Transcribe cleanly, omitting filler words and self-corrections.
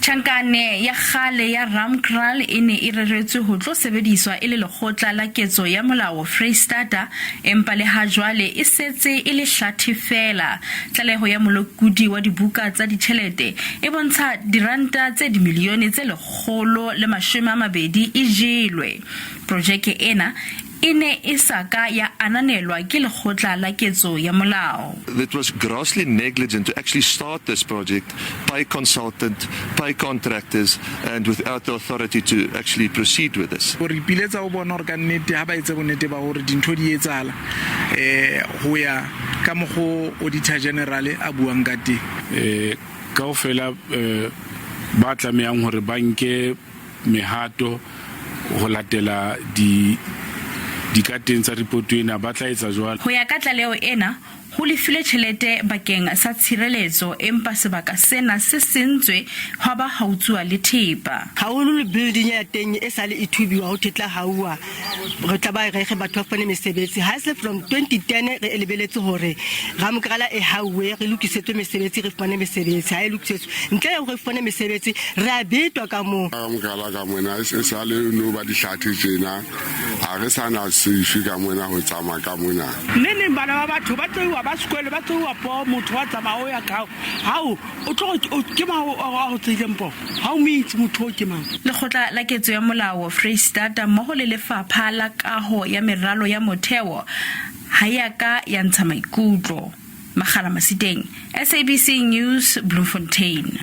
Tjhankane ya kgale ya Ramkraal e ne e reretswe ho tlo sebediswa e le lekgotla la ketso ya molao Freistata, empa le ha jwale e setse e le hlathe feela. Tlaleho ya molekodi wa dibuka tsa ditjhelete e bontsha diranta tse dimilione tse 120 e jelwe. Projeke ena e ne e sa ka ya ananelwa ke lekgotla la ketso ya molao. It was grossly negligent to actually start this project, pay consultant, pay contractors and without the authority to actually proceed with this. Re ipiletsa ho bona hore ka nnete ha ba etse bonnete ba hore dintho di etsahala ho ya ka mokgo Auditor General a buang ka teng. Kaofela ba tlamehang hore ba nke mehato ho latela di dikateng tsa ripoto ena ba tla etsa jwalo. Ho ya ka tlaleho ena, ho lefilwe tjhelete bakeng sa tshireletso empa sebaka sena se sentswe hwa ba ha utsuwa le thepa. Haholo le building ya teng e sale e thubiwa ho thwe tla hauwa re tla ba re batho ba fumane mesebetsi. Ha se from 2010 re lebeletse hore Ramkrala e hauwe re lokisetswe mesebetsi re fumane mesebetsi. Ha e lokisetswe ntle le hore re fumane mesebetsi re a betwa ka moo. Ramkrala ka mona e sale no ba dihlathe tjena ha re sa na safe ka mona ho tsamaya ka mona. Neneng bana ba batho ba tloiwa ba sekolo ba tloiwa poo motho wa tsamaya o ya kao hao o tlo ke mang a go tseileng poo ha o mo itse motho o ke mang. Lekgotla la Ketso ya Molao Freistata mmoho le Lefapha la Kaho ya Meralo ya Motheo ha e a ka ya ntsha maikutlo. Makgala Masiteng, SABC News, Bloemfontein.